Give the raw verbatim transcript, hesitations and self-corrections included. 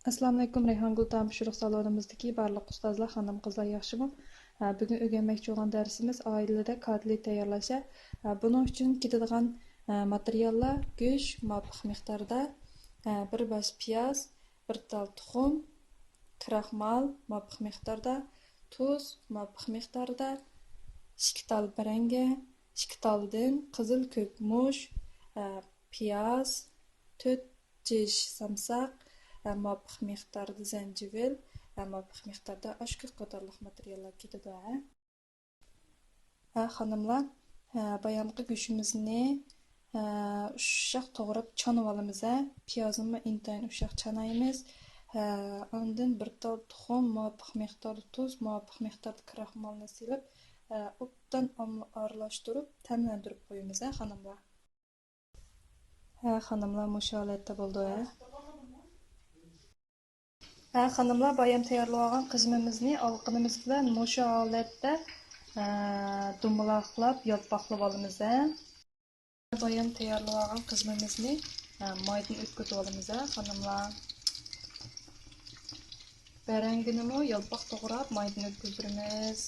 ئەسسالامۇئەلەيكۇم، رەيھانگۈل تائام پىشۇرۇق سالونىمىزدىكى بارلىق ئۇستازلار، خانىم-قىزلار ياخشىمۇ؟ ھە، بۈگۈن ئۆگەنمەكچى بولغان دەرسىمىز ئائىلىدە كاتلېت تەييارلاش. ھە، بۇنىڭ ئۈچۈن كېتىدىغان، ھە، ماتېرىياللار: گۆش مۇۋاپىق مىقداردا، ھە، بىر باش پىياز، بىر تال تۇخۇم، كراخمال مۇۋاپىق مىقداردا، تۇز مۇۋاپىق مىقداردا، ئىككى تال بەرەڭگە، ئىككى تالدىن قىزىل كۆك مۇچ، ھە، پىياز، تۆت چىش سامساق، ھە، مۇۋاپىق مىقداردا زەنجىۋىل، ھە، مۇۋاپىق مىقداردا ئاشكۆك قاتارلىق ماتېرىياللار كېتىدۇ، ھە. ھە، خانىملار، ھە، بايامقى گۆشىمىزنى، ھە، ئۇششاق توغراپ چانىۋالىمىز، ھە. پىيازنىمۇ ئىنتايىن ئۇششاق چانايمىز. ھە، ئاندىن بىر تال تۇخۇم، مۇۋاپىق مىقداردا تۇز، مۇۋاپىق مىقداردا كراخمالنى سېلىپ، ھە، ئوبدان ئام-، ئارىلاشتۇرۇپ، تەملەندۈرۈپ قويىمىز، ھە، خانىملار. ھە، خانىملار، مۇشۇ ھالەتتە بولىدۇ، ھە. ھە، خانىملار، بايام تەييارلىۋالغان قىزمىمىزنى ئالقىنىمىز بىلەن مۇشۇ ھالەتتە، ھە، دومىلاقلاپ، يالپاقلىۋالىمىز، ھە. بايام تەييارلىۋالغان قىزمىمىزنى، ھە، مايدىن ئۆتكۈزۈۋالىمىز، ھە، خانىملار. بەرەڭگىنىمۇ يالپاق توغراپ مايدىن ئۆتكۈزدۈرىمىز.